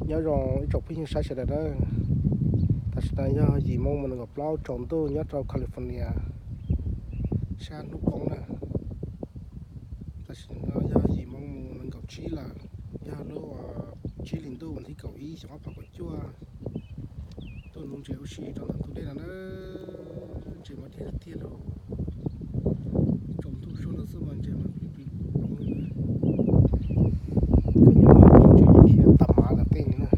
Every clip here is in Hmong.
Nyob zoo ib tsoom phooj ywg saib sawv daws na. Tam sim no yog yim moo mus nees nkaum plaub tsaus ntuj nyob rau California sab hnub poob na. Tam sim no yog yim moo mus nees nkaum tsib lawm, yog lub tsib hlis ntuj vas thib kaum ib xyoo ob phav kaum cuaj. Tuaj nuv ntses ua si rau ntawm tus dej no na. Ntses mas dej tiag tiag lauj. Tsaus ntuj sub no xwb mas ntses mas plig plig ploov li na. Koj nyob no ntses khiav tag mav ntawm tej li na.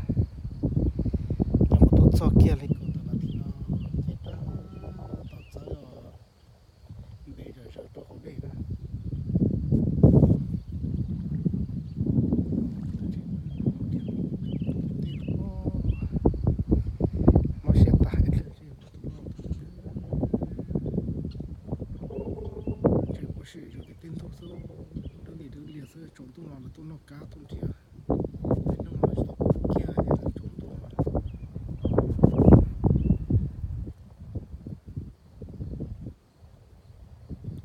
Yog kuv tuaj txog kiag li kuv tam no ces tab tom txawb npe zom zaws rau hauv dej na. Mob siab tag. Ntses ua si zoo li tej ntug xwb, dub li dub li xwb, tsaus ntuj no lawv tuaj noj kab tuaj nrhiav, peb hnub no tsis tau kiag ces tsaus ntuj no.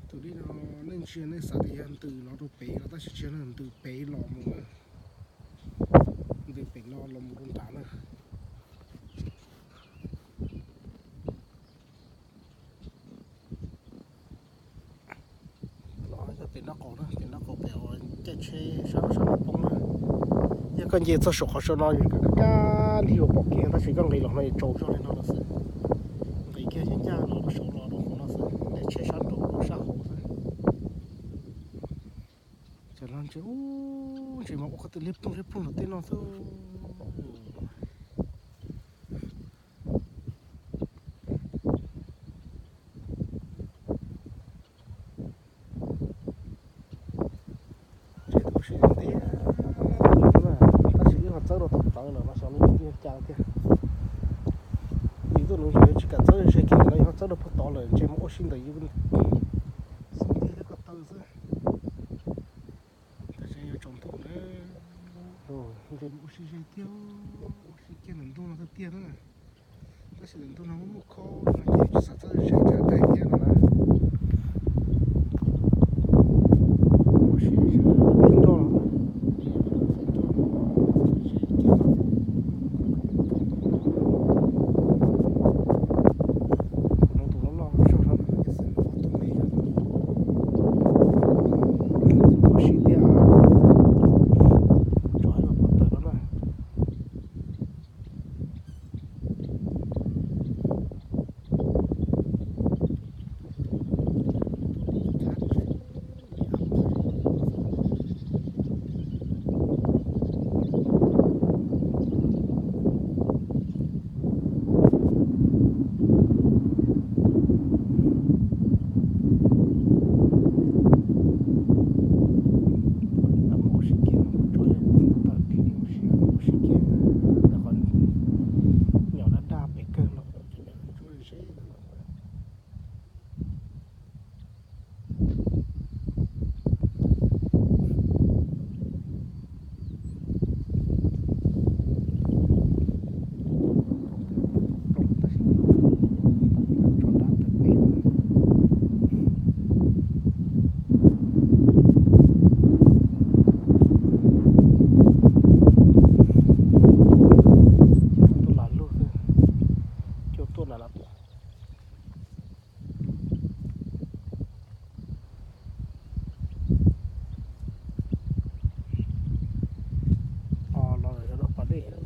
Tus dej no nej ntsia nej xav tias yog ntws los rau pem no tab sis tsis yog, ntws pem los mus na. Ntws pem no los mus rau nrad na. Los yog pem nraub qaum na, pem nraub qaum pem uas caij tsheb sab sab hnub poob na. Yog koj nce txog saum qhov saud no yus kab kab lig uas pom kev tab sis koj nqis los no yuav tsaus zog li no los xwb. Nqis kiag ncaj ncaj los rau saud los rau hauv no xwb, caij tsheb sab nraud rau sab hauv xwb. Ces los ntses, ub, ntses mas ua qhov twg liab ploog liab ploog rau tej no xwb. Ntses ua si ntev, tab sis wb ho txawb rau tom plawv lawm no xyov lub twg cas tiag. Yus tuaj nuv ntses yuav tsis kam txawb ze kiag no, yus ho txawb rau puag tod lawm ntses mas ua si ntawm yus xub ntiag thiab ko taw xwb. Tab sis yuav tsaus ntuj na. Ntses ua si ze tiag, ua si kiag ntawm ntug no tiag tiag na. Tab sis ntawm ntug no muaj muaj khob no ces tsis xav txawb ze tsam dai thiab no na. Ua si ze peb nroj no. Kuv no tus loj loj zog no ces xwb ua tus me zog no. Ua si tiag. Tso ib los pov tawm no na. Mus ua si kiag, tsuav ib tawm kiag mus ua si kiag ntawm qhov nyom daj daj pem kawg no, tsuav ze ntawm no. Tuaj lam lug, cua tuaj na los tias. Los lawm rau pas dej. Pas dej thiab.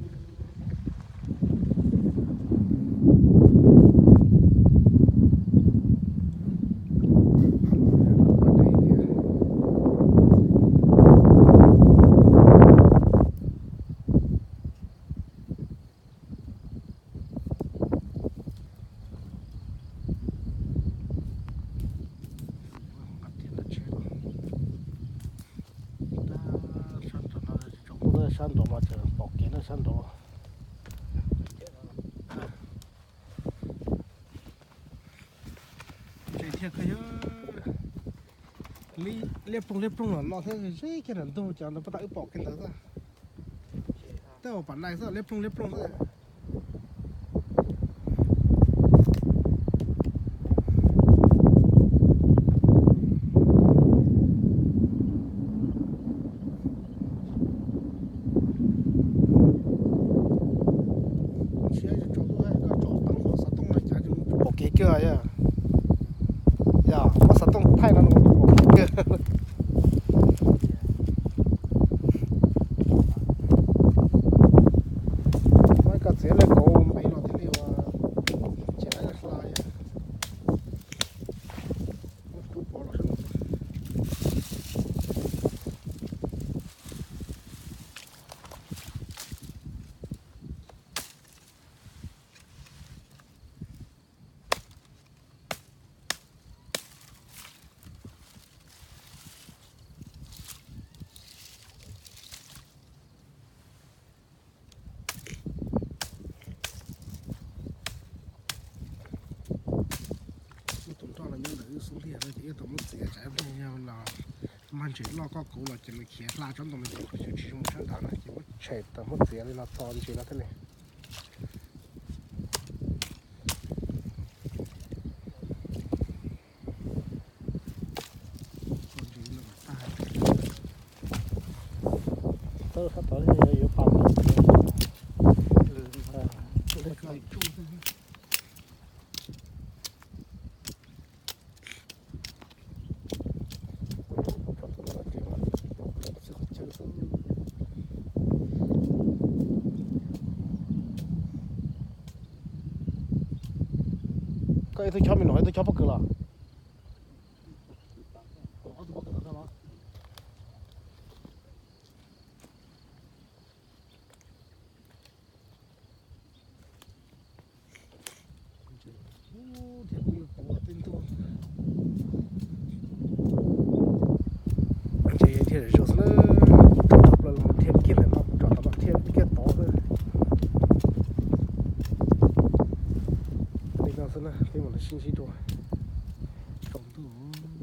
Sab nraud no tseem pom kev na sab nraud. Ntses thiab koj yog li liab ploog liab ploog los no thiab zeb kiag ntawm ntug cov ntawd puag ta wb pom kiag ntawd xwb. Tej uas pam nais xwb liab ploog liab ploog xwb. kawg yog. Yog muab xov tooj thaij no los pom kawg. Muab koj txiav lawm kauv ntev los thiaj li ua, tsis hla yog. Rub pov los sab no. Tus nroj los nyob ntawm wb xub ntiag no ces wb tau muab txiav tsam ib pliag yog los mag ntses loj koj kauv los ces nws khiav hla tsob ntoo li ntawd, kuj tsis zoo sab nrad no ces muab tshem tawm muab txiav li no txo ntses no thiaj li. Txawb sab tod yuav pa tod. Koj ib tug chob me no, ib tug chob pob kws los? Thiab kuj yuav tuav tej ntug. Ces thiaj zoo xwb na, tso plaws los thiaj kiag ntawm no, tso tom no thiaj kiag tod xwb. Li no xwb na, peb mam li sib ntsib dua tsaus ntuj.